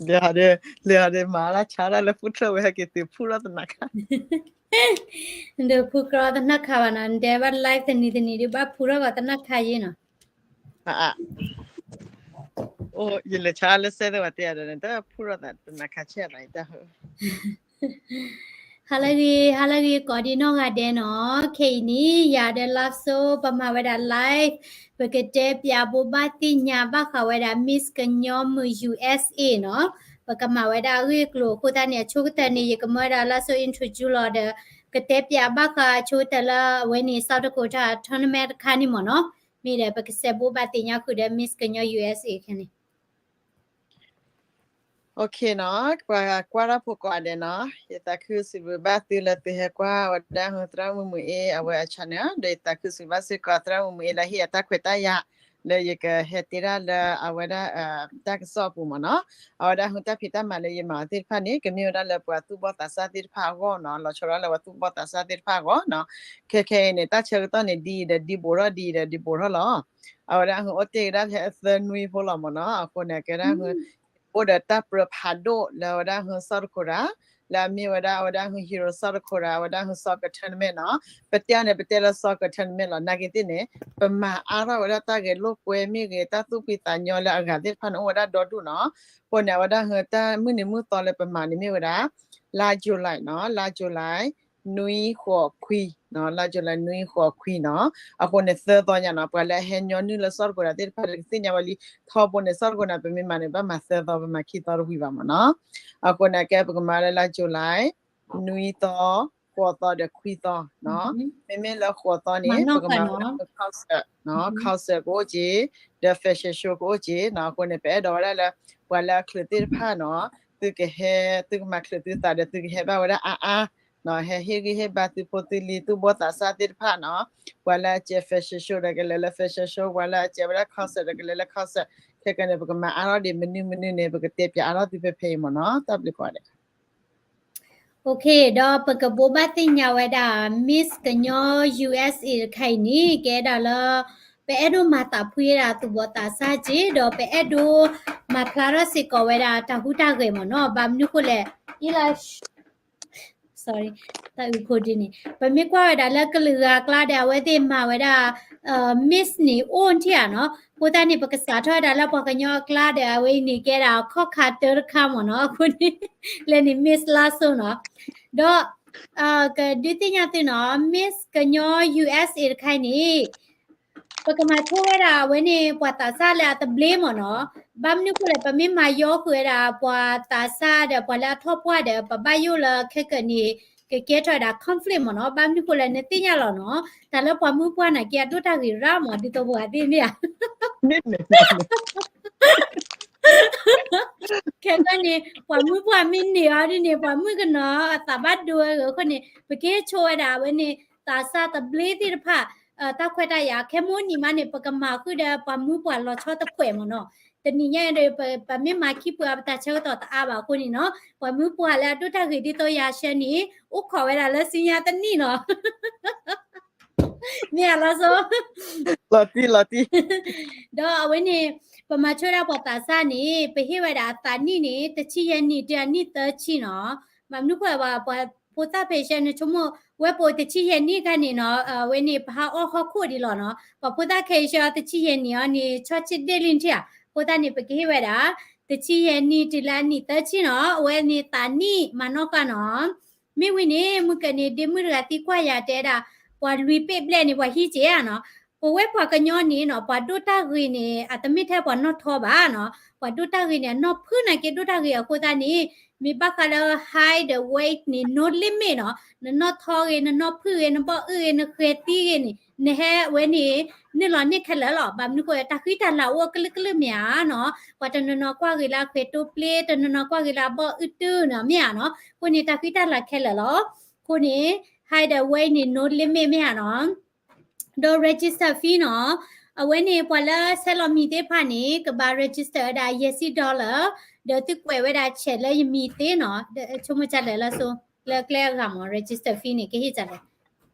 လၢ လၢအီၤဒီး မၤလၢဆါဒၣ်လၢဖုထၢၣ်ဝဲဟဲက့ၤသုးဖုထီၣ်သနၢ်ခါ ဒီးဖုကရီသနၢ်ခါဘၣ်နီၤ နတဲဘၣ် live တနံၤတနံၤဒုး ဘၣ်ဖုထီၣ်ဂီၤသနၢ်ခါယ့နီၤ အိၣ် ယလဲၤဆါလၢစဲသ့ဝဲတဲဒီး နတဖုထီၣ်သနၢ်ခါဆဲးသးတၢ် ဟါလၢအဂ့ၤ ဟါလၢအဂ့ၤ ကိးဒံနီၢ်ဂၤဒဲးနီၤ ခဲအံၤန့ၣ် ယၤဒီး Love Soul ပမၤဝဲဒၣ် live ပကတဲပၠးဘိးဘၣ်သ့ၣ်ညါဘၣ်ဃးဝဲဒၣ် Miss ကညီမုၢ် ယူႇအၢၣ်စ်အ့ၣ် နီၤ ပကမၤဝဲဒၣ်အဂ့ၢ်အကျိၤအဃိသတးန့ၣ် အဆိကတၢၢ်န့ၣ် ယကမၢဝဲဒၣ် Love Soul introduce လီၤဒီး ကတဲပၠးဘၣ်ဃးအဆိကတၢၢ်လၢအဝဲန့ၣ် South Dakota tournament တခါန့ၣ်မ့ၢ်နီၤ မ့ၢ်ဒီးပကစဲးဘိးဘၣ်သ့ၣ်ညါဃုာ်ဒီး Miss ကညီ ယူႇအၢၣ်စ်အ့ၣ် ခဲန့ၣ် Okay နီၤ ပှၤကွၢ်တၢ်ဖိကိးဂၤဒဲးနီၤ ယသးခုစံးဘျုးဘၣ်သုလၢသုဟဲကွၢ်ဝဲဒၣ် သရၣ်မုၣ်မုၢ်အ့ အဝဲအ channel ဒီးယသးခုစံးဘျုးဘၣ်စ့ၢ်ကီး သရၣ်မုၣ်မုၢ်အ့ လၢဟ့ၣ်အတၢ်ခွဲးတၢ်ယာ် လၢယကဟဲတ့တၢ်လၢအဝဲဒၣ် တၢ်ကစီၣ်အပူၤမ့ၢ်နီၤ အဝဲဒၣ်ဟုတၢ်ဖံးတၢ်မၤလၢယမၤအီၤသ့ၣ်တဖၣ်န့ၣ် ကမ့ၢ်ဝဲဒၣ်လၢပှၤသူၣ်ဘီၣ်သးစၢ်သ့ၣ်တဖၣ်အဂီၢ်နီၤ လီၤဆီဒၣ်လၢပှၤသူၣ်ဘီၣ်သးစၢ်သ့ၣ်တဖၣ်အဂီၢ်နီၤ ခဲခဲအံၤန့ၣ် တၢ်ဆၢကတီၢ်န့ၣ် ဒ်အံၤဒီးဒ်ဘူးထီၣ်ဒ်အံၤဒီးဒ်ဘူးထီၣ်လီၤ အဝဲဒၣ်ဟုအိၣ်တ့ၢ်ကဒါဖဲအသၢနွံဖိလီၤမ့ၢ်နီၤ အဃိန့ၣ် ကဲဒၣ်ဟု အိၣ်ဒီးတၢ်ပြၢဖးဒိၣ်လၢအဝဲဒၣ်ဟု South Dakota လၢအမ့ၢ်ဝဲဒၣ်အဝဲဒၣ်ဟု hero South Dakota အဝဲဒၣ်ဟု soccer tournament နီၤ ပတဲအီၤန့ၣ် ပတဲလၢ soccer tournament လီၤ နာ်က့သ့ၣ်န့ၣ် ပမၤအါထီၣ်ဝဲဒၣ်တၢ်ဂဲၤလိာ်ကွဲမ့ၢ်ဂ့ၤ တၢ်သူၣ်ဖှံသးညီလၢအဂၤသ့ၣ်တဖၣ်န့ၣ် အိၣ်ဝဲဒၣ်ဒီဒူၣ်နီၤ အဃိန့ၣ် အဝဲဒၣ်ဟုတၢ်မုၢ်နံၤမုၢ်သီလၢပမၤန့ၣ်မ့ၢ်ဝဲဒၣ် လါ July နီၤ လါ July နွံဃိးခွံနီၤ လါ July နွံဃိးခွံနီၤ အဃိန့ၣ် သၢသီညါနီၤ ပှၤလၢအဟဲညီနုၢ်လၢ South Dakota သ့ၣ်တဖၣ်ဒီးကသ့ၣ်ညါဝဲလံ ထီဘိန့ၣ် South Dakota န့ၣ် ပမ့ၢ်မၤန့ၣ် ဘၣ်မၤသၢသီ ပမၤခံသီတဝံၤဘၣ်မ့ၢ်နီၤ အဃိန့ၣ် ကဲပကမၤလၢလါ July နွံသီ ဃိးသီဒီးခွံသီနီၤ မ့မ့ၢ်လၢဃိးသီန့ၣ် ပကမၤဝဲဒၣ် concert နီၤ concert ကအိၣ်က့ၤ ဒီး fashion show ကအိၣ်က့ၤနီၤ အဃိန့ၣ် ပအဲၣ်ဒိးဝဲဒၣ်လၢ ပှၤလၢအချုးသ့ၣ်တဖၣ်နီၤ သုကဟဲ သုကမၤချုးသုသးဒီး သုကဟဲဘၣ်ဝဲဒၣ်အါအါ ဟဲဟ့ၣ်ဂံၢ်ဟ့ၣ်ဘါသုဖိသုလံၤ သူၣ်ဘီၣ်သးစၢ်သ့ၣ်တဖၣ်နီၤ ပှၤလၢအကဲ fashion show ဒီးကလဲၤလၢ fashion show ပှၤလၢအကဲဝဲဒၣ် concert ဒီးကလဲၤလၢ concert ခဲကနံၣ်န့ၣ် ပကမၤအါထီၣ်ဒံးမနုၤမနုၤန့ၣ် ပကတဲပၠးအါထီၣ်သုဖဲဖဲအံၤမ့ၢ်နီၤ တၢ်ဘျုးကိးဂၤဒဲး Okay ဒီးပကဘိးဘၣ်သ့ၣ်ညါဝဲဒၣ် Miss ကညီ ယူႇအၢၣ်စ်အ့ၣ် တခါအံၤန့ၣ် ကဲဒၣ်လၢ ပအဲၣ်ဒိးမၤသးဖှံဝဲဒၣ်သူၣ်ဘီၣ်သးစၢ်က့ ဒီးပအဲၣ်ဒိးမၤဖျါထီၣ်စ့ၢ်ကီးဝဲဒၣ်တၢ်ဟူးတၢ်ဂဲၤမ့ၢ်နီၤ ဘၣ်မနုၤဃိလဲၣ် အံလၢ sorry တၢ်အုးဖိဒ်န့ၣ် ပမ့ၢ်ကွၢ်ဝဲဒၣ်လၢကလုာ်ဂၤအကျါဒီး အဝဲသ့ၣ်မၤဝဲဒၣ် Miss န့ၣ် အိၣ်ထံၣ်ဧါနီၤ အဃိသတးန့ၣ် ပကစးထီၣ်ဝဲဒၣ်လၢပှၤကညီအကျါဒီး အဝဲအံၤန့ၣ် ကဲဒၣ်ခီၣ်ခါတၢတခါမ့ၢ်နီၤ အဃိန့ၣ် လဲၤန့ၣ် Miss လါစိနီၤ ဒီး ကဒုးသ့ၣ်ညါသုနီၤ Miss ကညီ ယူႇအၢၣ်စ်အ့ၣ် တခါအံၤန့ၣ် ပကမၤဆိဝဲဒၣ်အဝဲန့ၣ် ပှၤသးစၢ်လၢအတဘျ့မ့ၢ်နီၤ ဘၣ်မနုၤဃိလဲၣ် ပမ့ၢ်မၤယီဃုာ်ဝဲဒၣ် ပှၤသးစၢ်ဒီးပှၤလၢအထီၣ်ပှၢ်ဒီး ပဘၣ်ယိၣ်လၢခဲကနံၣ်န့ၣ် ကကဲထီၣ်ဝဲဒၣ် conflict မ့ၢ်နီၤ ဘၣ်မနုၤဃိလဲၣ် နသ့ၣ်ညါလီၤနီၤ တၢ်လၢပှၤမုၣ်ပှၢ်နာ်က့ အဒိၣ်တၢ်ဂ့ၤရၣ်မ့ၢ် ဒ်သိးပှၤသ့ၣ်မ့ၢ်ဧါ ခဲကနံၣ်န့ၣ် ပှၤမုၣ်ပှၢ်မ့ၢ်န့ၢ်အီၤဒ်န့ၣ် ပှၤမုၣ်ကနီၤအသးဘၣ်ဒိဝဲဂ့ၤအဃိန့ၣ် ပကဟ့ၣ်ဆိဝဲဒၣ်အဝဲန့ၣ် သးစၢ်တဘျ့သ့ၣ်တဖၣ် တၢ်ခွဲးတၢ်ယာ် ခဲမုၢ်နံၤမးန့ၣ် ပကမၤဃုာ်ဒီးပှၤမုၣ်ပှၢ်လီၤဆီတဖှဲးမ့ၢ်နီၤ တနံၤညါအံၤဒီး ပမ့ၢ်မၤခံဖုအပတၢ်ဆၢကတီၢ်တအါဘၣ်အဃိန့ၣ်နီၤ ပှၤမုၣ်ပှၢ်လၢအဒိၣ်တၢ်ဂ့ၤဒ်သိးယၤဆၢန့ၣ် အိၣ်ခိးဝဲဒၣ်လၢဆူညါတနံၣ်နီၤ မ့ၢ်ဧါလီၤစိ လီၤတံၢ်လီၤတံၢ် ဒီးအဝဲန့ၣ် ပမၤဆိဝဲဒၣ်ပှၤသးစၢ်န့ၣ် ပဟ့ၣ်ဝဲဒၣ်အသးနံၣ်န့ၣ် တဆံယဲၢ်နံၣ်တုၤအနံၣ်သၢဆံနီၤ ဘၣ်မနုၤဃိဘၣ် ပှၤဖိသၣ်ဖဲအံၤဆၢနဆိကမိၣ် ဝဲပအိၣ်တဆံယဲၢ်နံၣ်အခါန့ၣ်နီၤ အဝဲန့ၣ် ပဟးအီၣ်ဟီၣ်ခိၣ်ဒံးလီၤနီၤ ပှၤဖိသၣ်ခဲအံၤဆၢတဆံယဲၢ်နံၣ်အီၤန့ၣ် ဆီၣ်ဆံၣ်ဒ့ၣ်လံထံၣ်ဧါ အဃိသတးန့ၣ် ပကဟ့ၣ်ဝဲဒၣ် တဆံယဲၢ်နံၣ်တုၤလၢအနံၣ်သၢဆံနီၤ အဝဲန့ၣ်သးနံၣ်မၤနီၣ်ဃာ်နီၤ မ့ၢ်ဝံၤန့ၣ် မုၢ်ကနံၤဒ့မုၣ်တဂၤသံကွၢ်ယၤတဲဒၣ် ပှၤလွံၢ်ပ့ၣ်ဘျဲၣ်န့ၣ် ပှၤဟံးက့ၤဧါနီၤ ပဝဲပှၤကညီန့ၣ်နီၤ ပှၤဒိၣ်တၢ်ဂ့ၤန့ၣ် အတမ့ၢ်ထဲပှၤနီၢ်ထီဘၣ်နီၤ ပှၤဒိၣ်တၢ်ဂ့ၤန့ၣ် အနီၢ်ဖုၣ်နာ်က့ဒိၣ်တၢ်ဂ့ၤအဃိသတးန့ၣ် မ့ၢ်ဘၣ်ဃးလၢ height ဒီး weight န့ၣ် no limit နီၤ နနီၢ်ထီဂ့ၤ နနီၢ်ဖုၣ်ဂ့ၤ နဘီၣ်အုၣ်ဂ့ၤ နဃဲၤသံဂ့ၤန့ၣ် နဟဲဝဲန့ၣ် နုာ်လီၤန့ၢ်ခဲလၢာ်လီၤ ဘၣ်မနုၤဃိ တၢ်ဃံတၢ်လၤအိၣ်အကလုာ်ကလုာ်မ့ၢ်ဧါနီၤ ပှၤတနီၤနီၤကွၢ်ဂ့ၤလၢအဃဲၤတိပျ့ တနီၤနီၤကွၢ်ဂ့ၤလၢအဘီၣ်အုၣ်တုနီၤ မ့ၢ်ဧါနီၤ အဃိန့ၣ် တၢ်ဃံတၢ်လၤခဲလၢာ်လီၤ အဃိန့ၣ် height ဒီး weight န့ၣ် no limit မ့ၢ်ဧါနီၤ ဒီး register fee နီၤ အဝဲန့ၣ် ပှၤလၢဆဲးလီၤမံၤသ့ၣ်တဖၣ်န့ၣ် ကဘၣ် register ဝဲဒၣ်ယဲၢ်ဆံ dollar ဒီးသုကွဲးဝဲဒၣ်ဆဲးလၢယမံၤသ့နီၤ ဆိကမိၣ်ဒ်လဲၣ်လၢစိ လၢကျဲအဂၤမး register fee န့ၣ် ကဟ့ၣ်ဒ်လဲၣ်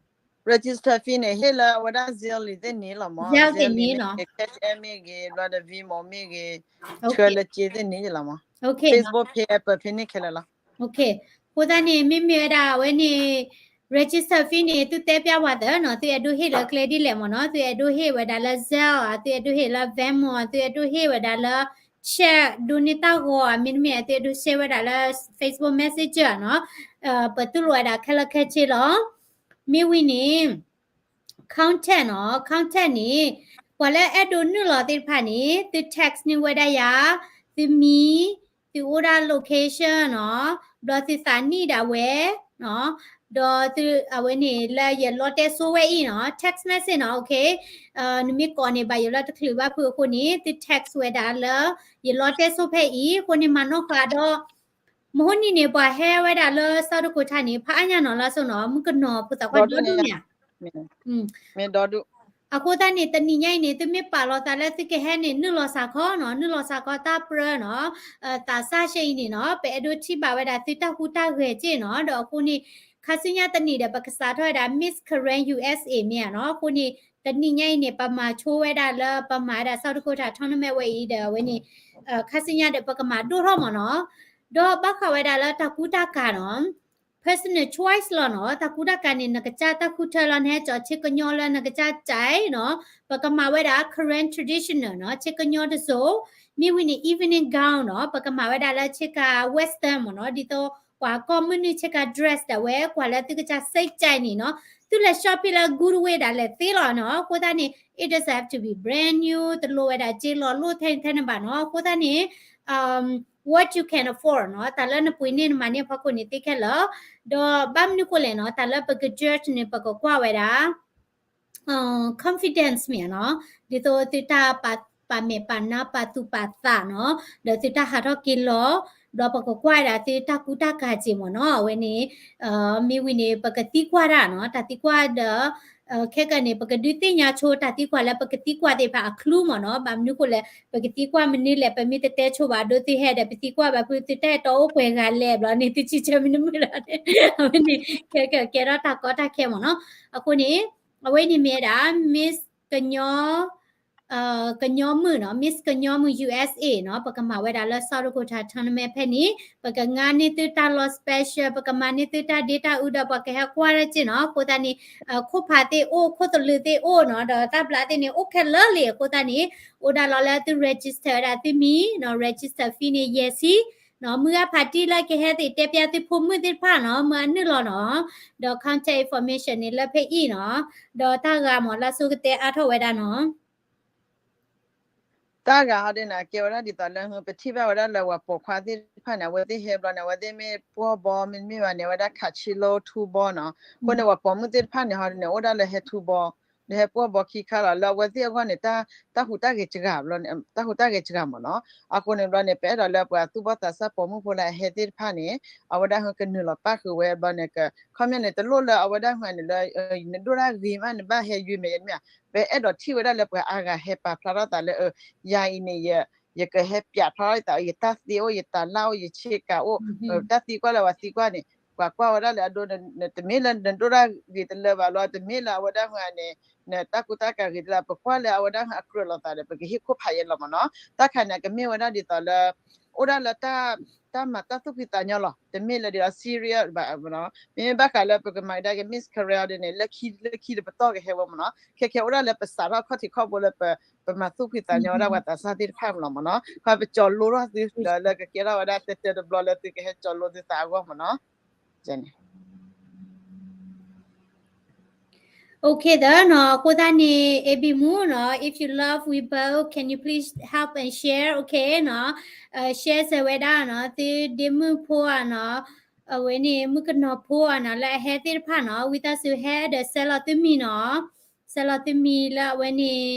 register fee န့ၣ် ဟ့ၣ်လၢအဝဲဒၣ် Zelle သ့ၣ်န့ၣ်လီၤမး, Zelle သ့ၣ်န့ၣ်လီၤ, Cash App မ့ၢ်ဂ့ၤ ဘျီဒီး Venmo မ့ၢ်ဂ့ၤ, ဆှၢလၢက့သ့ၣ်န့ၣ်လီၤမး, Facebook Pay အပၢ်ဖဲန့ၣ်ခဲလၢာ်လီၤ. အဃိသတးန့ၣ် မ့မ့ၢ်ဝဲဒၣ်အဝဲန့ၣ် register fee န့ၣ် သုတဲပျၢ်ဝဲသ့နီၤ, သုအဲၣ်ဒိးဟ့ၣ်လၢကျဲဒ်လဲၣ်မးနီၤ, သုအဲၣ်ဒိးဟ့ၣ်ဝဲဒၣ်လၢ Zelle ဧါ, သုအဲၣ်ဒိးဟ့ၣ်လၢ Venmo ဧါ, သုအဲၣ်ဒိးဟ့ၣ်ဝဲဒၣ်လၢ check ဒိးန့ၢ်တၢ်ဂီၤဧါ, မ့တမ့ၢ် သုအဲၣ်ဒိး share ဝဲဒၣ်လၢ Facebook Messenger နီၤ, ပတူၢ်လိာ်ဝဲဒၣ်ခဲလၢာ်ခဲဆ့လီၤ. မ့ၢ်ဝံၤန့ၣ် contact နီၤ, contact န့ၣ် ပှၤလၢအဲၣ်ဒိးနုာ်လီၤသ့ၣ်တဖၣ်န့ၣ် သု text န့ၢ်ဝဲဒၣ်ယၤ, သုမံၤ, သုအိၣ်ဒၣ် location နီၤ, ဘျီသုသးနံၣ်ဒၣ်ဝဲ, ဒီးသုအဝဲန့ၣ်လၢယလီတဲစိဝဲအံၤနီၤ, text message နီၤ, နမ့ၢ်ကိးန့ၣ် ဘၣ်ယိၤလၢတချုးဘၣ်ဖုးအဃိန့ၣ် သု text ဝဲဒၣ်လၢ ယလီတဲစိဖဲအံၤ, အဃိန့ၣ်မၤနီၣ်ဃာ်ဒီး မဟိနံၤန့ၣ် ပှၤဟဲဝဲဒၣ်လၢ South Dakota န့ၣ် ဖးအါညါနီၤလၢစိနီၤ, မုၣ်ကနီၤဖိသၣ်ခွါဒီဒူၣ်မ့ၢ်ဧါ. အဃိသတးန့ၣ် တနံၤညါအံၤန့ၣ် သုမ့ၢ်ပာ်လီၤသးလၢသုကဟဲန့ၣ် နုာ်လီၤစးခီနီၤ, နုာ်လီၤစးခီတၢ်ပြၢနီၤ, သးစၢ်ရှဲအံၤန့ၣ်နီၤ, ပအဲၣ်ဒိးထံၣ်ဘၣ်ဝဲဒၣ်သုတၢ်ဟူးတၢ်ဂဲၤက့ၢ်နီၤ, ဒီးအဃိန့ၣ် ခါဆူညါတနံၤဒီး ပကစးထီၣ်ဝဲဒၣ် Miss Karen U S A မ့ၢ်ဧါနီၤ, အဃိန့ၣ် တနံၤညါအံၤန့ၣ် ပမၤဆိဝဲဒၣ်လၢ ပမၤဝဲဒၣ် South Dakota tournament ဝဲအံၤဒီး အဝဲန့ၣ် ခါဆူညါဒီး ပကမၤဒိၣ်ထီၣ်မ့ၢ်နီၤ, ဒီးဘၣ်ဃးဝဲဒၣ်လၢတၢ်ကူတၢ်ကၤနီၤ personal choice လီၤနီၤ, တၢ်ကူတၢ်ကၤန့ၣ် နကစၢ်တၢ်ဃုထၢလီၤ, နဟဲကၠီၤဆ့ကညီလၢနကစၢ်ကၠဲးနီၤ, ပကမၤဝဲဒၣ် Karen traditional နီၤ, ဆ့ကညီတစိၤ, မ့ၢ်ဝံၤန့ၣ် evening gown နီၤ, ပကမၤဝဲဒၣ်လၢဆ့ကၤ western မ့ၢ်နီၤ, ဒ်သိးပှၤကီၢ်မုၢ်နုာ်ဆ့ကၤ dress ဒၣ်ဝဲ ကွၢ်လၢသုကစၢ်စ့ကၠဲးန့ၣ်နီၤ, သုလဲၤ shopping လၢ Goodwill ဒၣ်လဲာ်သ့လီၤနီၤ, အဃိသတးန့ၣ် it doesn't have to be brand new, တလိၣ်ဝဲဒၣ်စ့လီၤလိၣ်ထဲန့ၣ်ထဲန့ၣ်ဘၣ်နီၤ, အဃိသတးန့ၣ် what you can afford နီၤ, တၢ်လၢနပှ့ၤန့ၢ်နမၤန့ၢ်အဖီခိၣ်န့ၣ်သ့ခဲလၢာ်, ဒီးဘၣ်မနုၤဃိလဲၣ်နီၤ, တၢ်လၢပက judge န့ၣ် ပကကွၢ်ဝဲဒၣ် confidence မ့ၢ်နီၤ, ဒ်သိးသုတၢ်ပာ်မဲာ်ပာ်နါပာ်သူၣ်ပာ်သးနီၤ, ဒီးသုတၢ်ဟးထီၣ်က့ၤလီၤ, ဒီးပကကွၢ်ဝဲဒၣ်သုတၢ်ကူတၢ်ကၤက့ၢ်မ့ၢ်နီၤ, အဝဲန့ၣ် မ့ၢ်ဝံၤန့ၣ် ပကသံကွၢ်တၢ်နီၤ, တၢ်သံကွၢ်ဒီး ခဲကနံၣ်န့ၣ် ပကဒုးသ့ၣ်ညါဆိတၢ်သံကွၢ်လၢပကသံကွၢ်သ့ၣ်တဖၣ်အ clue မ့ၢ်နီၤ, ဘၣ်မနုၤဃိလဲၣ် ပကသံကွၢ်မနုၤလဲၣ် ပမ့ၢ်တတဲဆိဘၣ်ဒီး သုဟဲဒီးပသံကွၢ်ဘၣ်ဖုး သုတၢ်အဲၣ်တီအိၣ်ပှဲၤဂၤလဲၣ်ဘျီန့ၣ် သုစံးဆၢမနုၤမုၢ်လီၤန့ၣ်, အဝဲန့ၣ် ကဲကဲထီၣ်တၢ်ကီတၢ်ခဲမ့ၢ်နီၤ, အဃိန့ၣ် အဝဲန့ၣ်မ့ၢ်ဝဲဒၣ် Miss ကညီ ကညီမုၣ်နီၤ, Miss ကညီမုၣ် U S A နီၤ, ပကမၤဝဲဒၣ်လၢ South Dakota tournament ဖဲန့ၣ်, ပကငါန့ၢ်သုတၢ်လီၢ် special, ပကမၤန့ၢ်သုတၢ်ဒ့တၢ်အူဒီး ပှၤကဟဲကွၢ်တၢ်က့ၢ်နီၤ, အဃိသတးန့ၣ် ခိၣ်ဖးသ့ၣ်အိၣ်, ခိၣ်သလုးသ့ၣ်အိၣ်နီၤ, ဒီးတၢ်ဘျးသ့ၣ်န့ၣ် အိၣ်ခဲလၢာ်လံ, အဃိသတးန့ၣ် အိၣ်ဒၣ်လီၤလၢသု register ဝဲဒၣ်သုမံၤနီၤ, register fee န့ၣ် ယဲၢ်ဆံ နီၤ, မုၢ်ဂၢ်ဖးတံၢ်လၢကဟဲသ့ၣ်တဲပျၢ်သုဖိမုၣ်သ့ၣ်တဖၣ်နီၤ, မုၢ်အနုာ်လီၤနီၤ, ဒီး contact information န့ၣ် လၢဖဲအံၤနီၤ, ဒီးတၢ်ဂၤမ့ၢ်လၢစိကတဲအါထီၣ်ဝဲဒၣ်နီၤ တၢ်ဂၤဟီဒ်န့ၣ် ကဲဝဲဒၣ်ဒ်သိးလၢ ပထံၣ်ဘၣ်ဝဲဒၣ်လၢပှၤပိာ်ခွါသ့ၣ်တဖၣ်န့ၣ် အဝဲသ့ၣ်ဟဲဘျီန့ၣ် အဝဲသ့ၣ်မ့ၢ်ပှီၢ်ဘီ မ့တမ့ၢ်ဘၣ်န့ၣ် အဝဲဒၣ်ခးဆံလိထူဘီနီၤ, အဃိန့ၣ် ပှၤပိာ်မုၣ်သ့ၣ်တဖၣ်န့ၣ်ဟီဒ်န့ၣ် အိၣ်ဒၣ်လၢဟဲထူဘီ, ဒီးဟဲပှီၢ်ဘီခံခါလီၤ, လၢအဝဲသ့ၣ်အဂီၢ်န့ၣ် တၢ်ဟူးတၢ်ဂဲၤစှၤဘျီန့ၣ် တၢ်ဟူးတၢ်ဂဲၤစှၤမ့ၢ်နီၤ, အဃိန့ၣ်ဘျီန့ၣ် ပအဲၣ်ဒိးလၢပှၤသူၣ်ဘီၣ်သးစၢ်ပိာ်မုၣ်ဖိလၢအဟဲသ့ၣ်တဖၣ်န့ၣ် အဝဲဒၣ်ဟဲကနုာ်လီၤပၣ်ဃုာ်ဝဲဘျီန့ၣ် ခီပညီန့ၣ် တလိၣ်လၢအဝဲဒၣ်ဟဲန့ၣ်လၢ နဒိၣ်တၢ်ဂ့ၤမး နဘၣ်ဟဲယွၤမဲာ်ယမ့ၢ်ဧါ, ပအဲၣ်ဒိးထံၣ်ဝဲဒၣ်လၢပှၤအါဂၤဟဲပာ်ဖျါထီၣ်သးလၢ ယၤအံၤန့ၣ် ယကဟဲပျးဖျါထီၣ်ယသး ယတၢ်သ့အိၣ် ယတၢ်လၢ်အိၣ် ယဆ့ကၤအိၣ် တၢ်သံကွၢ်လၢပှၤသံကွၢ်န့ၣ် ပှၤကွၢ်ဝဲဒၣ်လၢအဒိ တမ့ၢ်လၢနဒိၣ်တၢ်ဂ့ၤတလၢဘၣ်လီၤ, တမ့ၢ်လၢအဝဲဒၣ်ဟဲန့ၣ် နတၢ်ကူတၢ်ကၤဂ့ၤတလၢ, ပကွၢ်လၢအဝဲဒၣ်ဟဲအကြၢးလိာ်သးဒီး ပကဟ့ၣ်ခိၣ်ဖးယဲလီၤမ့ၢ်နီၤ, တၢ်ခါန့ၣ် ကမ့ၢ်ဝဲဒၣ်ဒ်သိးလၢ အိၣ်ဒၣ်လၢ တၢ်မၤတၢ်သူၣ်ဖှံသးညီလီၤ, တမ့ၢ်လၢဒ်သိး serious ဘၣ်မ့ၢ်နီၤ, မ့မ့ၢ်ဘၣ်ဃးလၢပကမၤကဒါက့ၤ Miss Karen အီၤဒ်န့ၣ် လၢခံလၢခံဒီးပတီၢ်ကဟဲဝဲမ့ၢ်နီၤ, ခဲခဲအိၣ်ဒၣ်လၢပစးထီၣ်ခီၣ်ထံးခီၣ်ဘိလၢ ပမၤသူၣ်ဖှံသးညီဝဲဒၣ်ပှၤသးစၢ်သ့ၣ်တဖၣ်မ့ၢ်လီၤမ့ၢ်နီၤ, ခီပကၠီၤလိထီၣ်သုဒီးလၢကကဲထီၣ်ဝဲဒၣ်တဲတဲတဘျီလၢ သုကဟဲကၠီၤလိသုသးအဂီၢ်မ့ၢ်နီၤ, န့ၣ် Okay သၢနီၤ, အဃိသတးန့ၣ် A B မူနီၤ, if you love We Both, can you please help and share, okay နီၤ, share စၢၤဝဲဒၣ်နီၤ, သုဒ့မုၣ်ဖိဧါနီၤ, အဝဲန့ၣ် မုၣ်ကနီၤဖိဧါနီၤ, လၢအဟဲသ့ၣ်တဖၣ်နီၤ, ဝံသးစူၤဟဲဒီး ဆဲးလီၤသုမံၤနီၤ, ဆဲးလီၤသုမံၤလၢအဝဲန့ၣ်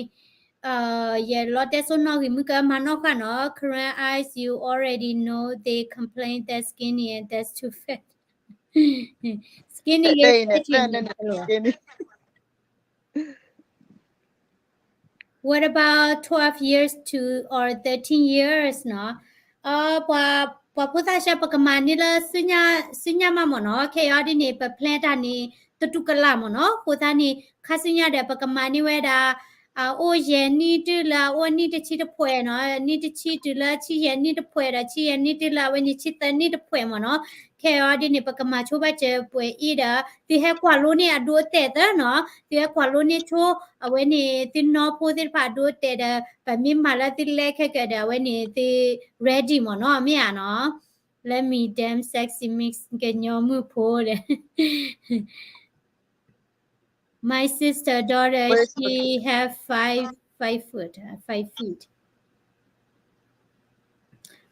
ယလီတဲစိနီၣ်ဂံၢ်မုၢ်ကမၤနီၣ်ဃာ်နီၤ, Karen eyes, you already know they complain that skinny and that's too fat. Skinny is fat. What about twelve years to or thirteen years နီၤ, ပှၤဖိသၣ်ဆၢ ပကမၤန့ၢ်လၢ ဆူညါမးမ့ၢ်နီၤ, ခဲအံၤဒ်န့ၣ် ပ plan တၢ်န့ၣ် သတူၢ်ကလာ်မ့ၢ်နီၤ. အဃိသတးန့ၣ် ခါဆူညါဒီး ပကမၤန့ၢ်ဝဲဒၣ် အအိၣ်ယဲၢ်နံၣ်တုၤလၢအအိၣ်နံၣ်တဆံတဖှဲးနီၤ, နံၣ်တဆံတုၤလၢဆံယဲၢ်နံၣ်တဖှဲးဒီး ဆံယဲၢ်နံၣ်တုၤလၢအဝဲန့ၣ် ဆံသၢနံၣ်တဖှဲးမ့ၢ်နီၤ. ခဲအံၤဒ်န့ၣ် ပကမၤဆိဘၣ်စၢၤပှဲၤအံၤဒီး သုဟဲကွၢ်လိန့ၢ်အဒိအတဲာ်သၢနီၤ, သုဟဲကွၢ်လိန့ၢ်ဆိ အဝဲန့ၣ် သုနီၢ်ဖိသ့ၣ်တဖၣ်အဒိအတဲာ်ဒီး ပမ့ၢ်မၤလၢသုလဲခဲကဒီး အဝဲန့ၣ်သု ready မ့ၢ်နီၤ, မ့ၢ်ဧါနီၤ. Let me damn sexy mix ကညီမုၣ်ဖိဒီး My sister daughter, she have five, five foot, uh, five feet.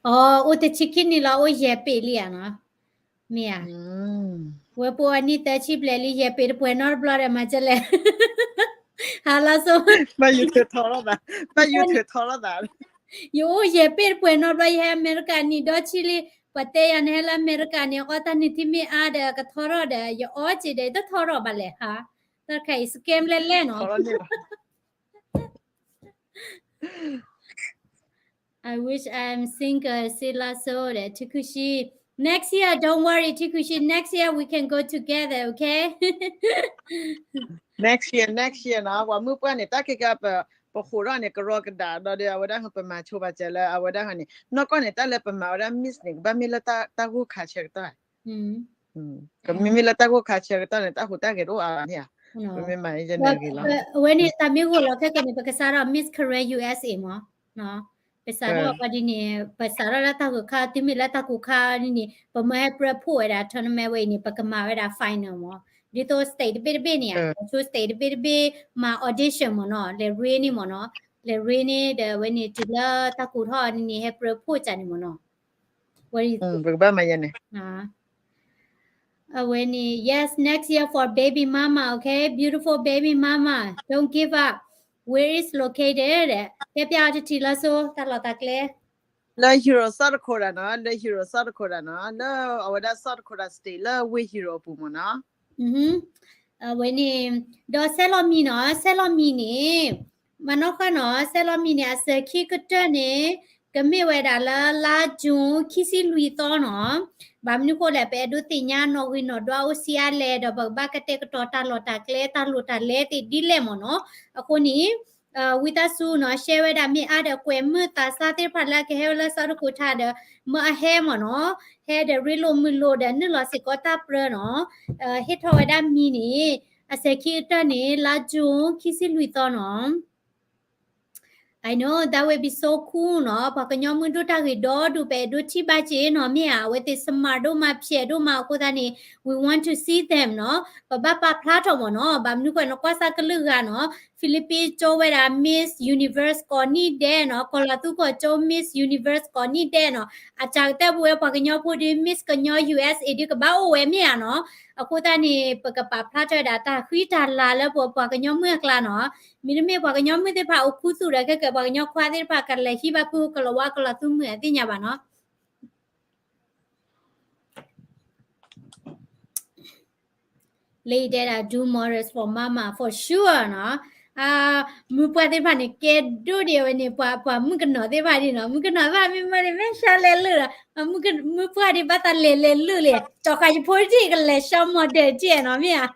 အိၣ် အိၣ်တဆံခံနံၣ်လီၤ အိၣ်ယဲၢ်ပ့းလံဧါနီၤ, မ့ၢ်ဧါ. ဝဲပအိၣ်အနံၣ်သၢဆံဘျဲၣ်လံ ယဲၢ်ပ့းတပှဲၤနီတဘျီဒီး မၤကလဲၣ်. ဟါလီၤစိ ဘၣ်ယိၣ်ထုးထီထီၣ်သး, ယအိၣ်ယဲၢ်ပ့းတပှဲၤနီတဘျီ ယဟဲအမဲရကၤနံၣ်ဒီဆံလံ, ပှၤတဲယၤနဟဲလၢအမဲရကၤန့ၣ် အီၣ်တၢ်နုၢ်ထံမ့ၢ်အါဒီးကထီထီၣ်ဒီး ယအီၣ်စ့ဒီး ယတထီထီၣ်ဘၣ်လဲၣ်ဟါ, တၢ်တခါအံၤ scam လဲၣ်လဲၣ်နီၤ. I wish I'm single, စ့လါစိဒီး ထံခုၣ်ဆံ. Next year, don't worry, ထံခုၣ်ဆံ, next year we can go together, okay? Next year, next year နီၤ, ပှၤမုၣ်ပှၢ်န့ၣ် တၢ်ခဲကဲ ပဃိးထီၣ်န့ၣ် ကရီကဒးဒီး အဝဲဒၣ်ပမၤဆိဘၣ်စၢၤလၢ အဝဲဒၣ်န့ၣ် နီၢ်ကီၢ်န့ၣ် တၢ်လၢပမၤဝဲဒၣ် miss န့ၣ် ကဘၣ်မ့ၢ်လၢတၢ်ဂိၢ်ခါဆၢကတီၢ် ကမ့မ့ၢ်လၢတၢ်ဂိၢ်ခါဆၢကတီၢ်န့ၣ် တၢ်ဟူးတၢ်ဂဲၤတအိၣ်အါဘၣ်န့ၣ်ဧါ, ပမ့ၢ်မၤန့ၣ်ဂ့ၤလီၤ. အဝဲန့ၣ် တၢ်မ့ၢ်ဂိၢ်လီၤခဲကနံၣ် ပကစးထီၣ် Miss Korea U S A မ့ၢ်, ပစးထီၣ်ပှၤဒ်န့ၣ် ပစးထီၣ်လၢတၢ်ဂိၢ်ခါ တုၤမ့ၢ်လၢတၢ်ဂိၢ်ခါဒ်န့ၣ် ပမၢဟဲပြၢဖှိၣ်ဝဲဒၣ် tournament ဝဲအံၤန့ၣ် ပကမၤဝဲဒၣ် final မ့ၢ်, ဒ်သိး state တဘ့ၣ်တဘ့ၣ်န့ၣ်ဧါ, ဆိ state တဘ့ၣ်တဘ့ၣ် မၤ audition မ့ၢ်နီၤ, လဲၤရ့န့ၢ်မ့ၢ်နီၤ, လဲၤရ့န့ၢ်ဒီး အဝဲန့ၣ်တုၤလၢတၢ်ကိးထီၣ်ဒ်န့ၣ် ဟဲပြၢဖှိၣ်ကန့ၣ်မ့ၢ်နီၤ. ပကဘၣ်မၤယဲန့ၣ် အဝဲန့ၣ် yes, next year for baby mama, okay, beautiful baby mama, don't give up. Where is located? တဲပျဲအီၤတထံၣ်လီၤစိ တၢ်လီၢ်တၢ်ကျဲ. လၢ Hero South Dakota နီၤ, လၢ Hero South Dakota နီၤ, လၢအဝဲဒၣ် South Dakota State လၢဝ့ၢ် Hero အပူၤမ့ၢ်နီၤ. အဝဲန့ၣ် ဒီးဆဲးလီၤမံၤနီၤ, ဆဲးလီၤမံၤန့ၣ် မၤနီၣ်ဃာ်နီၤ, ဆဲးလီၤမံၤန့ၣ် အစၢၤခံကတၢၢ်န့ၣ် ကမ့ၢ်ဝဲဒၣ်လၢလါ June ခံဆံလွံၢ်သီနီၤ. ဘၣ်မနုၤဃိလဲၣ် ပအဲၣ်ဒိးသ့ၣ်ညါနီၣ်ဂံၢ်နီၣ်ဒွးအိၣ်ဆံးအါလဲၣ်ဒီး ပကဘၣ်ကတဲာ်ကတီၤတၢ်လီၢ်တၢ်ကျဲ တၢ်လိၣ်တၢ်လဲသ့ၣ်ဒ်လဲၣ်မ့ၢ်နီၤ. အဃိန့ၣ် ဝံသးစူၤနီၤ share ဝဲဒၣ် မ့ၢ်အါဒီးကွဲးမုာ်သးစၢ်သ့ၣ်တဖၣ်လၢအကဟဲဝဲလၢ South Dakota ဒီး မၢအဟဲမ့ၢ်နီၤ, ဟဲဒီးရ့လိာ်မုာ်လိာ်ဒီး နုာ်လီၤစ့ၢ်ကီးတၢ်ပြၢနီၤ. ဟ့ၣ်ထီၣ်ဝဲဒၣ်မံၤန့ၣ် အစဲၤခံကတၢၢ်န့ၣ် လါ June ခံဆံလွံၢ်သီနီၤ. I know, that will be so cool နီၤ. ပှၤကညီမုၣ်ဒိၣ်တၢ်ဂ့ၤဒီဒူၣ် ပအဲၣ်ဒိးထံၣ်ဘၣ်က့ၤနီၤ မ့ၢ်ဧါ. အဝဲသ့ၣ် smart ဒိၣ်မး ဖျဲးဒိၣ်မး အဃိသတးန့ၣ် we want to see them နီၤ. ပဘၣ်ပာ်ဖျါထီၣ်မ့ၢ်နီၤ. ဘၣ်မနုၤဃိ နကွၢ်စၢ်ကလုာ်ဂၤနီၤ Philippines ကၠိဝဲဒၣ် Miss Universe ကိးနံၣ်ဒဲးနီၤ, ကီၤလၤသူကီၢ်ကၠိ Miss Universe ကိးနံၣ်ဒဲးနီၤ, အစှၤကတၢၢ်ပဝဲပှၤကညီဖိဒီး Miss ကညီ U S A ဒီးကဘၣ်အိၣ်ဝဲမ့ၢ်ဧါနီၤ. အဃိသတးန့ၣ် ပကပာ်ဖျါထီၣ်ဝဲဒၣ်တၢ်ဃံတၢ်လၤလၢပပှၤကညီမုၣ်အကျါနီၤ. မ့တမ့ၢ်ပှၤကညီမုၣ်သ့ၣ်တဖၣ်အိၣ်ခူသူၣ်ဒီး ခဲကဲပှၤကညီခွါသ့ၣ်တဖၣ်ကလဲၤဟံးဘၣ်ဖုကလီၤဝါကလီၤသူမုၢ်အသ့ၣ်ညါဘၣ်နီၤ. လၢယတဲဒၣ် do models for mama for sure နီၤ. မုၢ်ပှၢ်သ့ၣ်တဖၣ်န့ၣ် ကဲဒိၣ်ဒံးဝဲန့ၣ် ပှၤမုၣ်ကနီၤသ့ၣ်တဖၣ်ဒ်နီၤ. မုၣ်ကနီၤသ့ၣ်တဖၣ်မ့ၢ်မ့ၢ်န့ၣ် မ့ၢ်ဆါလဲၤလၢာ်ဒီး မုၣ်ပှၢ်ဒ်ဘၣ်သးလဲၤလဲၤလၢာ်လဲၣ် ကၠီၤဃာ်ယဖိတထံၣ်ကလဲၤဆှၢ model တ့ၢ်နီၤ မ့ၢ်ဧ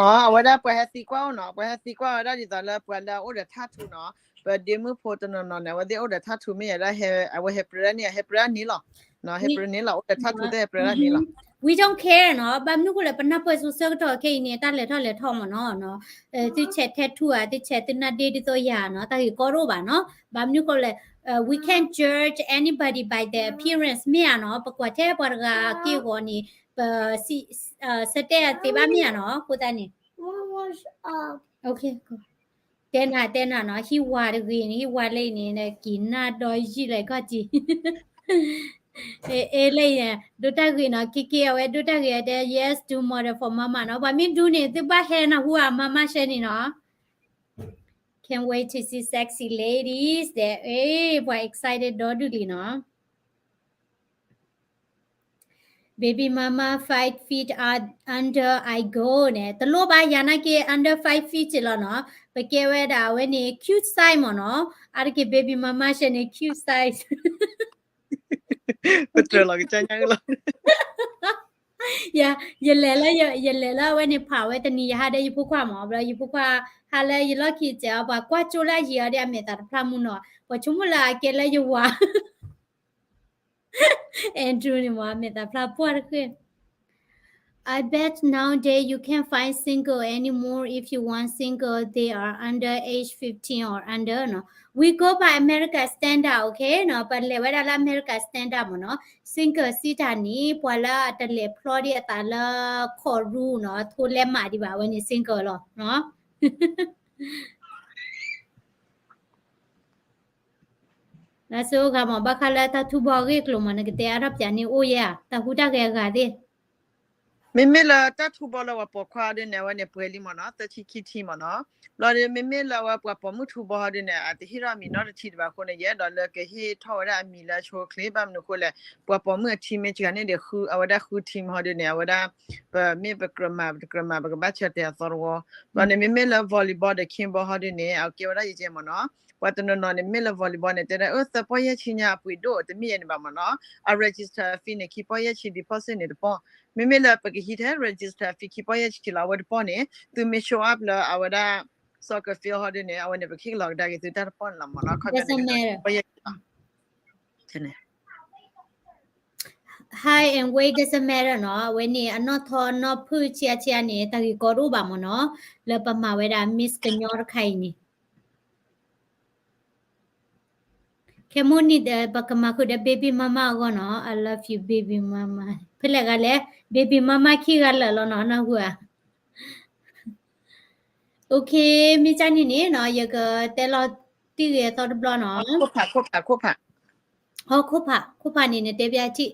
ါ. အဝဲဒၣ်ပှၤဟဲသံကွၢ်အိၣ်နီၤ, ပှၤဟဲသံကွၢ်ဝဲဒၣ်ဒ်သိးလၢပှၤလၢအအိၣ်ဒီး tattoo နီၤ, ပဒ့မုၣ်ဖိတနီၤနီၤန့ၣ် အဝဲသ့ၣ်အိၣ်ဒီး tattoo မ့ၢ်ယဲဒၣ် အဝဲဟဲပြၢဒၣ်န့ၣ် ဟဲပြၢဒၣ်န့ၣ်လီၤ, ဟဲပြၢန့ၣ်လီၤ, အိၣ်ဒီး tattoo သ့ၣ်ဟဲပြၢဒၣ်န့ၣ်လီၤ. We don't care နီၤ, ဘၣ်မနုၤဃိလဲၣ် ပနၢ်ပၢၢ်စိၤဆၢကတီၢ်ခဲအံၤန့ၣ် တၢ်လဲၤထီၣ်လဲၤထီမ့ၢ်နီၤ, သုဆဲး tattoo ဧါ သုဆဲးသုနၢ်ဒ့ဒ်သိးယၤနီၤ, တၢ်ဂ့ၢ်ကီတအိၣ်ဘၣ်နီၤ, ဘၣ်မနုၤဃိလဲၣ် we can't judge anybody by their appearance မ့ၢ်ဧါနီၤ, ပကွၢ်ထဲပှၤတဂၤအက့ၢ်အဂီၤန့ၣ် ပ ဆၢတဲာ်သ့ဘၣ်မ့ၢ်ဧါနီၤ, အဃိသတးန့ၣ် တဲနၤတဲနၤနီၤ, ဟံၣ်ဝါတဂ့ၤန့ၣ် ဟံၣ်ဝါလၢအံၤန့ၣ် က့ၤနၢ်ဒီယံာ်လၢခီၣ်ထံး, အ့လၢအံၤ ဒိၣ်တၢ်ဂ့ၤနီၤ, က့ၤက့ၤအဝဲဒိၣ်တၢ်ဂ့ၤအတဲ yes, do model for mama နီၤ, ပှၤမ့ၢ်ဒူန့ၣ် သုဘၣ်ဟဲနၢ်ဟူဧါ mama ရှဲန့ၣ်နီၤ. Can't wait to see sexy ladies ဒီး ပှၤ excited ဒီဒူၣ်လံနီၤ. Baby mama five feet under I go န့ၣ် တလိၣ်ဘၣ်ယၤနာ်က့ under five feet လီၤနီၤ, ပကဲဝဲဒၣ်အဝဲန့ၣ် cute size မ့ၢ်နီၤ, အါတက့ၢ် baby mama ရှဲန့ၣ် cute size ပတြၢၤလီၤကစၢ်ညါလီၤ. ယ ယလဲၤလၢယ ယလဲၤလၢအဝဲန့ၣ်ဖးဝဲတနံၤ ယဟးဒီးယဖိခွါမး ဘျီယဖိခွါ ဟးလၢယလီၢ်ခံစဲးအီၤ ပှၤကွၢ်ကၠိလၢအယံၤအီၤဒီးအမဲာ်သးတဖျါမူနီၤ ပှၤဆိကမိၣ်လၢအကဲလၢယဝၤ Andrew န့ၣ်မး အမဲာ်သးဖျါပှၢ်တဃ့ၢ် I bet nowadays you can't find single anymore if you want single. They are under age fifteen or under နီၤ We go by America standard, okay နီၤ ပလဲၤဝဲဒၣ်လၢ America standard မ့ၢ်နီၤ single စံးတၢ်န့ၣ် ပှၤလၢအတလဲၤဖျီဒံးအသးလၢ court room နီၤ ထိလဲမးဒံးဘၣ် အဝဲန့ၣ် single လီၤနီၤ လၢစိဂၤမး ဘၣ်ဃးလၢတၢ်ထူဘီအဂ့ၢ်အကျိၤမး နကတဲအါထီၣ်ပၠးန့ၣ်အိၣ်ယဲဧါ တၢ်ဟူးတၢ်ဂဲၤအဂၤသ့ၣ် မ့မ့ၢ်လၢတၢ်ထူဘီလၢပှၤပိာ်ခွါဒ်န့ၣ် အဝဲန့ၣ်ပှဲၤလံမ့ၢ်နီၤ သၢဆံခံထံမ့ၢ်နီၤ ဘျီဒီးမ့မ့ၢ်လၢအဝဲပှၤပိာ်မုၣ်ထူဘီဟီဒ်န့ၣ် အတဟ့ၣ်ထီၣ်အမံၤနီတထံတဘၣ်အဃိန့ၣ် ယအဲၣ်ဒိးလၢကဟ့ၣ်ထီၣ်ဝဲဒၣ်အမံၤလၢအဆိအချ့ ဘၣ်မနုၤအဃိလဲၣ် ပှၤပိာ်မုၣ်အထံမ့ၢ်စှၤန့ၣ်ဒီး အဝဲဒၣ်ဃုထံမ့ၢ်ဟီဒ်န့ၣ် အဝဲဒၣ် ပမ့ၢ်ပကြၢးမၤ ပတကြၢးမၤ ပကဘၣ်ဆၢတဲာ်အသီတဝီ ဘျီန့ၣ် မ့မ့ၢ်လၢ volleyball ဒီး kickball ဟီဒ်န့ၣ် အကဲဝဲဒၣ်ယကဲမ့ၢ်နီၤ ပှၤတနီၤနီၤန့ၣ် မ့မ့ၢ်လၢ volleyball န့ၣ် တဲဒၣ် အၢ သၢပီၢ်ယဲၢ်ဆံညါအပှ့ၤဒိၣ် တမ့ၢ်ယဲန့ၣ်ဘၣ်မ့ၢ်နီၤ အ register fee န့ၣ် ခံပီၢ်ယဲၢ်ဆံ deposit န့ၣ်တပီၢ် မ့မ့ၢ်လၢပကဟံးထဲ register fee ခံပီၢ်ယဲၢ်ဆံလီၤ အဝဲတပီၢ်န့ၣ် သုမ့ၢ် show up လၢအဝဲဒၣ် soccer field ဟီဒ်န့ၣ် အဝဲန့ၣ် ပကဟ့ၣ်ကလီၤကဒါက့ၤသုတၢ်တပီၢ်န့ၣ်လီၤမ့ၢ်နီၤ ခီပညီန့ၣ် ပီၢ်ယဲၢ်ဆံလီၤ Height and weight doesn't matter နီၤ အဝဲန့ၣ် အနီၢ်ထီအနီၢ်ဖုၣ်ဆံးအါဆံးအါန့ၣ် တၢ်ဂ့ၢ်ကီတအိၣ်ဘၣ်မ့ၢ်နီၤ လၢပမၤဝဲဒၣ် Miss ကညီတခါအံၤန့ၣ် ခဲမုၢ်နံၤဒီး ပကမၤဃုာ်ဒီး baby mama အဂီၢ်နီၤ I love you baby mama ဖဲလဲၣ်ဂၤလဲၣ် baby mama ခံဂၤလၢာ်လီၤနီၤ နၢ်ဟူဧါ Okay မ့ၢ်ကၢ်န့ၣ်န့ၣ်နီၤ ယကတဲလီၤတံၢ်ဂ့ၤအသီတဘျီနီၤ ခိၣ်ဖး ခိၣ်ဖး ခိၣ်ဖး ဟီ ခိၣ်ဖး ခိၣ်ဖးန့ၣ် နတဲပျၢ်ထံၣ်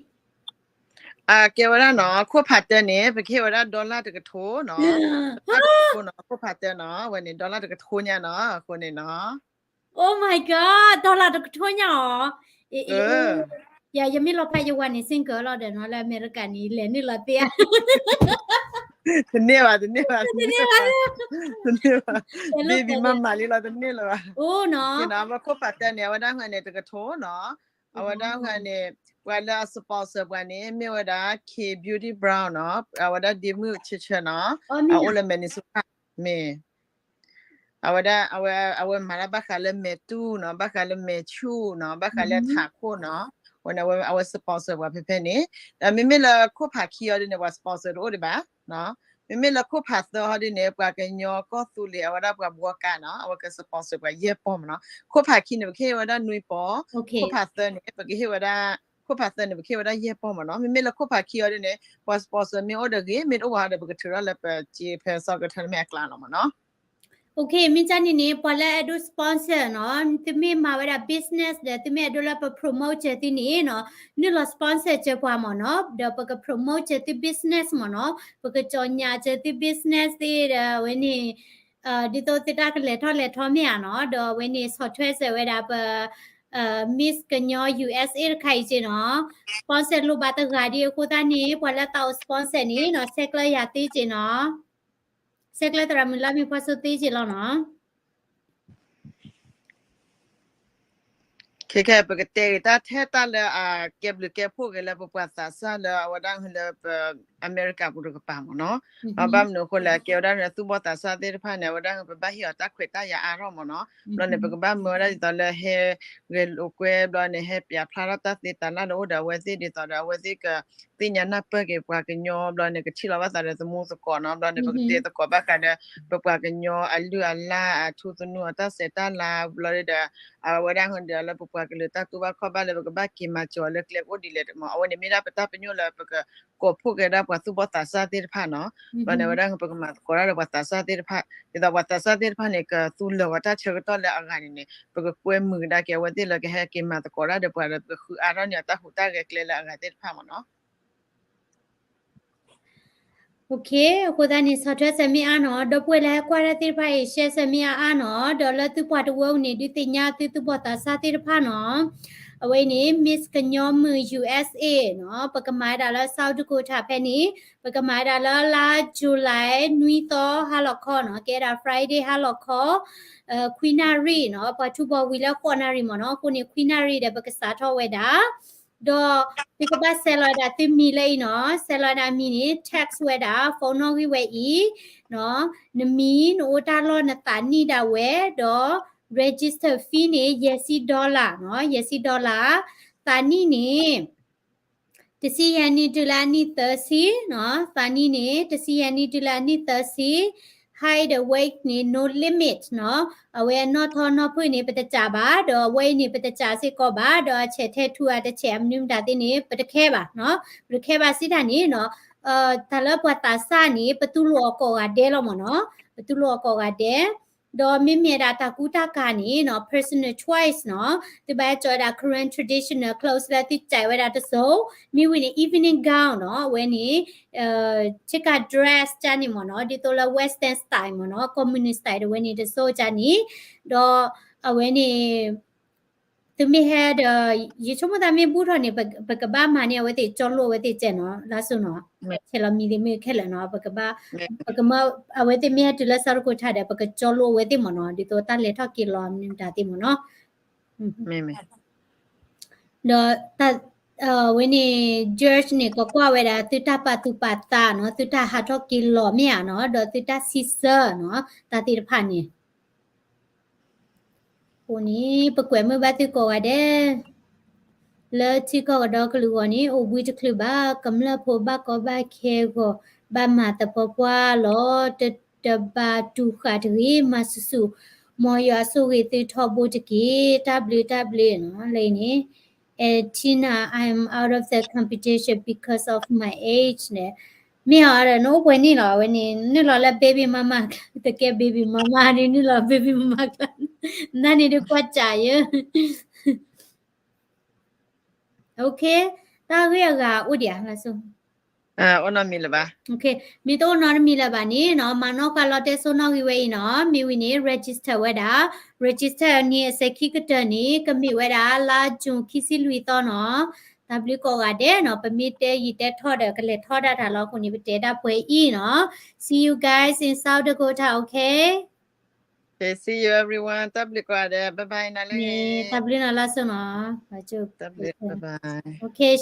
အကဲဝဲဒၣ်နီၤ ခိၣ်ဖးတၢန့ၣ် ပကဟ့ၣ်ဝဲဒၣ် dollar တကထိနီၤ dollar တကထိနီၤ ခိၣ်ဖးတၢနီၤ အဝဲန့ၣ် dollar တကထိညါနီၤ အဃိန့ၣ်နီၤ Oh my god dollar တကထိညါအီၤ ယ ယမ့ၢ်လီၤဖးယဝၤန့ၣ် single လီၤဒီးနီၤ လၢအမဲရကၤန့ၣ် လဲၤနုာ်လီၤသ့ဧါ တန့ၢ်ဘၣ် တန့ၢ်ဘၣ် တန့ၢ်ဘၣ် တန့ၢ်ဘၣ် baby mama လံလီၤ တန့ၢ်လၢၤဘၣ် အိၣ်နီၤ အဝဲခိၣ်ဖးတၢန့ၣ် အဝဲဒၣ်ဟဲန့ၣ် တကထိနီၤ အဝဲဒၣ်ဟဲန့ၣ် ပှၤလၢအ sponsor ပှၤန့ၣ် မ့ၢ်ဝဲဒၣ် K Beauty Brown နီၤ အဝဲဒၣ်ဒ့မုၣ်ဆၢဆၢနီၤ အအိၣ်လၢ Minnesota မ့ၢ် အဝဲဒၣ် အဝဲ အဝဲမၤတၢ်ဘၣ်ဃးလၢမဲာ်တူၢ်နီၤ ဘၣ်ဃးလၢမဲာ်ဆူၣ်နီၤ ဘၣ်ဃးလၢထးခိၣ်နီၤ အဝဲန့ၣ် အဝဲ အဝဲ sponsor ပှၤဖဲဖဲန့ၣ် ဒီးမ့မ့ၢ်လၢခိၣ်ဖးခံဟီဒ်န့ၣ် ပှၤ sponsor တအိၣ်ဒံးဘၣ် မ့မ့ၢ်လၢခိၣ်ဖးသၢဟီဒ်န့ၣ် ပှၤကညီကီၢ်သူလ့ၤ အဝဲဒၣ်ပှၤဘှီကါနီၤ အဝဲက sponsor ပှၤယဲၢ်ပီၢ်မ့ၢ်နီၤ ခိၣ်ဖးခံန့ၣ် ပကဟ့ၣ်ဝဲဒၣ်နွံပီၢ် ခိၣ်ဖးသၢန့ၣ် ပကဟ့ၣ်ဝဲဒၣ် ခိၣ်ဖးသၢန့ၣ် ပကဟ့ၣ်ဝဲဒၣ်ယဲၢ်ပီၢ်မ့ၢ်နီၤ မ့မ့ၢ်လၢခိၣ်ဖးခံဟီဒ်န့ၣ် ပှၤ sponsor မ့ၢ်အိၣ်ဒီးဂ့ၤ မ့ၢ်တအိၣ်ဘၣ်ဒီး ပကထုးထီၣ်လၢပစ့ဖဲ soccer tournament အကျါလီၤမ့ၢ်နီၤ Okay မ့ၢ်ကၢ်န့ၣ်န့ၣ် ပှၤလၢအဲၣ်ဒိး sponsor နီၤ သုမ့ၢ်မၤဝဲဒၣ် business ဒီး သုမ့ၢ်အဲၣ်ဒိးလၢပ promote စၢၤသုန့ၣ်နီၤ နုာ်လီၤ sponsor စၢၤပှၤမ့ၢ်နီၤ ဒီးပက promote စၢၤသု business မ့ၢ်နီၤ ပကကြေညာစၢၤသု business သ့ၣ်ဒီး အဝဲန့ၣ် ဒ်သိးသုတၢ်ကလဲၤထီၣ်လဲၤထီမ့ၢ်ဧါနီၤ ဒီးအဝဲန့ၣ်ဆီၣ်ထွဲစၢၤဝဲဒၣ်ပ Miss ကညီ USA တခါအံၤက့နီၤ sponsor လိၣ်ဘၣ်တဂၤဒ်အဃိသတးန့ၣ် ပှၤလၢသးအိၣ် sponsor န့ၣ်နီၤ ဆဲးကျၢယၤသ့က့နီၤ ဆဲးကျၢသရၣ်မုၣ်လါမ့ၢ်ဖီဆိသ့က့လီၤနီၤ ခဲခဲ ပကတဲဂ့ၤတၢ်ထဲတၢ်လၢအကဲဘျုးကဲဖှိၣ်ဂ့ၤလၢပပှၤသးစၢ်လၢအဝဲဒၣ်လၢပ အမဲရကၤပူၤတကပၤမ့ၢ်နီၤ ဘၣ်မနုၤအဃိလဲၣ် ကဲဝဲဒၣ်န့ၣ် သူၣ်ဘီၣ်သးစၢ်သ့ၣ်တဖၣ်န့ၣ် အဝဲဒၣ်ပဘၣ်ဟ့ၣ်အီၤတၢ်ခွဲးတၢ်ယာ်အါထီၣ်မ့ၢ်နီၤ ဘျီန့ၣ် ပကဘၣ်မၢဝဲဒၣ်ဒ်သိးလၢဟဲဂဲၤလိာ်ကွဲ ဘျီန့ၣ် ဟဲပျးဖျါထီၣ်တၢ်သ့တၢ်လၢ်လၢအိၣ်ဒီးအဝဲသ့ၣ်ဒ်သိးဒီး အဝဲသ့ၣ်ကသ့ၣ်ညါနၢ်ပၢၢ်က့ၤပှၤကညီ ဘျီန့ၣ် ကထံၣ်လီၤဘၣ်သးဒီးသမူသကိးနီၤ ဘျီန့ၣ် ပကတဲသကိးဘၣ်ဃးဒီး ပပှၤကညီအလုၢ်အလၢ်အထူသနူအတၢ်စဲးတၢ်လၤ ဘျီဒီး အဝဲဒၣ်ဒီးလၢပပှၤကလုာ်တၢ်တူၢ်ဘၣ်ခီၣ်ဘၣ်လၢပကဘၣ်က့ၤမၤစၢၤအီၤလၢကျဲအိၣ်ဒ်လဲၣ်တမံၤ အဝဲန့ၣ်မ့ၢ်ဒၣ်ပတၢ်ပညိၣ်လၢပကကိးဖှိၣ်က့ၤဒၣ်ပှၤသူၣ်ဘီၣ်သးစၢ်သ့ၣ်တဖၣ်နီၤ ဘျီန့ၣ် အဝဲဒၣ်ပကမၤသကိးတၢ်ဒီးပှၤသးစၢ်သ့ၣ်တဖၣ် ဒ်သိးပှၤသးစၢ်သ့ၣ်တဖၣ်န့ၣ် ကသူလၢာ်ဝဲတၢ်ဆၢကတီၢ်လၢအဂၤန့ၣ်န့ၣ် ပကကွဲမုာ်ကဒါက့ၤအဝဲသ့ၣ်လၢကဟဲက့ၤမၤသကိးတၢ်ဒီးပှၤဒီး ပကဃုအါထီၣ်န့ၢ်အတၢ်ဟူးတၢ်ဂဲၤကျဲလၢအဂၤသ့ၣ်တဖၣ်မ့ၢ်နီၤ Okay အဃိသတးန့ၣ် ဆီၣ်ထွဲစၢၤမ့ၢ်အါနီၤ ဒီပုၢ်ဝဲၢ်လၢဟဲကွၢ်တၢ်သ့ၣ်တဖၣ်အံၤ share စၢၤမ့ၢ်အါအါနီၤ ဒီးလၢသုပှၤတဝၢအံၤန့ၣ် ဒုးသ့ၣ်ညါသုသူၣ်ဘီၣ်သးစၢ်သ့ၣ်တဖၣ်နီၤ အဝဲအံၤန့ၣ် Miss ကညီမုၢ် USA နီၤ ပကမၤဝဲဒၣ်လၢ South Dakota ဖဲန့ၣ် ပကမၤဝဲဒၣ်လၢလါ July နွံသီဟါလီၤခီနီၤ ကဲဒၣ် Friday ဟါလီၤခီ ခွံနၣ်ရံၣ်နီၤ ပှၤထူဘီဝံၤလၢဃိးနၣ်ရံၣ်မ့ၢ်နီၤ အဃိန့ၣ် ခွံနၣ်ရံၣ်ဒီးပကစးထီၣ်ဝဲဒၣ် ဒီးသုကဘၣ်ဆဲးလီၤဒၣ်သုမံၤလၢအံၤနီၤ, ဆဲးလီၤဒၣ်မံၤန့ၣ် text ဝဲဒၣ် phone နီၣ်ဂံၢ်ဝဲအံၤ, နမံၤ နအိၣ်တၢ်လီၢ် နသးနံၣ်ဒၣ်ဝဲ ဒီး register fee န့ၣ် ယဲၢ်ဆံ dollar နီၤ, ယဲၢ်ဆံ dollar, သးနံၣ်န့ၣ် တဆံယဲၢ်နံၣ်တုၤလၢအနံၣ်သၢဆံနီၤ, သးနံၣ်န့ၣ် တဆံယဲၢ်နံၣ်တုၤလၢအနံၣ်သၢဆံ, height and weight န့ၣ် no limit နီၤ, အဝဲအနီၣ်ထီၣ်နီၣ်ဖုၣ်န့ၣ် ပတစံးဘၣ်, ဒီးအဝဲအံၤန့ၣ် ပတစံးစ့ၢ်ကီးဘၣ်, ဒီးအဆဲးထဲထူအတဆဲး အမနုၤမတၤသ့ၣ်န့ၣ် ပတခဲဘၣ်နီၤ, ပတခဲဘၣ်စံးတၢ်န့ၣ်နီၤ, တၢ်လၢပှၤသးစၢ်န့ၣ် ပတူၢ်လိာ်အီၤကိးဂၤဒဲးလီၤမ့ၢ်နီၤ, ပတူၢ်လိာ်အီၤကိးဂၤဒဲး ဒီးမ့မ့ၢ်ဒၣ်တၢ်ကူတၢ်ကၤန့ၣ်နီၤ, personal choice နီၤ, သုဘၣ်ဟဲကၠီဝဲဒၣ် Karen traditional clothes လၢသုစံးဝဲဒၣ်တစိၤ, မ့ၢ်ဝံၤန့ၣ် evening gown နီၤ, အဝဲန့ၣ် ထံကၤ dress ကၢ်န့ၣ်မ့ၢ်နီၤ, ဒ်သိးလၢ western style မ့ၢ်နီၤ, communist style ဒီးဝဲန့ၣ်တစိၤကၢ်န့ၣ်, ဒီးအဝဲန့ၣ် သုမ့ၢ်ဟဲဒီး ယဆိကမိၣ်သးမ့ၢ်ဘူၣ်ထီၣ်န့ၣ် ပကဘၣ်မၤန့ၢ်အဝဲသ့ၣ်ကၠီလိအဝဲသ့ၣ်ကဲနီၤ, လၢစိနီၤ, ဆဲးလီၤမံၤသ့ၣ်မ့ၢ်ခဲလၢာ်နီၤ, ပကဘၣ်, ပကမၢ အဝဲသ့ၣ်မ့ၢ်ဟဲတုၤလၢဆၣ်တကိးထါဒီး ပကကၠီလိအဝဲသ့ၣ်မ့ၢ်နီၤ, ဒ်သိးတၢ်လဲၤထီၣ်က့ၤလီၤမနုၤမတၤသ့ၣ်မ့ၢ်နီၤ, ဒီး အဝဲန့ၣ် judge န့ၣ် ကကွၢ်ဝဲဒၣ် သုတၢ်ပာ်သူၣ်ပာ်သးနီၤ, သုတၢ်ဟးထီၣ်က့ၤလီၤမ့ၢ်ဧါနီၤ, ဒီးသုတၢ်စံးဆၢနီၤ, တၢ်သ့ၣ်တဖၣ်န့ၣ် အဃိန့ၣ် ပကွဲးမုာ်ဘၣ်သုကိးဂၤဒဲး လၢထံကီၢ်ကဒီကလုာ်အဂီၢ်န့ၣ် အိၣ်ဘှံးတချုးဘၣ်, ကမျၢၢ်ဖိဘၣ်ကီဘၣ်ခဲအဂီၢ် ဘၣ်မၤသပှၢ်ပှၢ်လီၤ, တ, တဘၣ်တူၢ်ဃာ်တဂ့ၤ, မၤဆူၣ်ဆူၣ်, မ်ယွၤဆိၣ်ဂ့ၤသုထီဘိတက့ၢ်, တၢ်ဘျုးတၢ်ဘျုးနီၤ, လၢအံၤန့ၣ် Tina, I'm out of the competition because of my age န့ၣ်, မ့ၢ်အီၤဒီး နအိၣ်ပှဲၤနံၣ်လီၤ, အဝဲန့ၣ် နုာ်လီၤလၢ baby mama တကဲ baby mama ဒ်နုာ်လီၤ baby mama ကျါ, နန့ၣ်ဒုးကွၢ်စးယဲ, okay, တၢ်ဂ့ၢ်အဂၤအိၣ်ဒံးဧါ, လၢစိ အိၣ်နီတမံၤလၢၤဘၣ်, okay, မ့ၢ်တအိၣ်နီတမံၤလၢၤဘၣ်န့ၣ်နီၤ, မၤနီၣ်ဃာ်လီၤတဲစိနီၣ်ဂံၢ်ဝဲအံၤနီၤ, မ့ၢ်ဝံၤန့ၣ် register ဝဲဒၣ်, register န့ၣ် အစဲးခံကတၢၢ်န့ၣ် ကမ့ၢ်ဝဲဒၣ် လါ June ခံဆံလွံၢ်သီနီၤ, တၢ်ဘျုးကိးဂၤဒဲးနီၤ, ပမ့ၢ်တဲယံာ်တဲထီၣ်ဒီး ကလဲၤထီၣ်ဒၣ်တၢ်လီၤအဃိန့ၣ် ပတဲဒၣ်ပှဲၤအံၤနီၤ, see you guys in South Dakota, okay? Okay, see you everyone. တၢ်ဘျုးကိးဂၤဒဲး, bye bye နၤလၢ, တၢ်ဘျုးနီၤလၢစိနီၤ, bye bye, okay.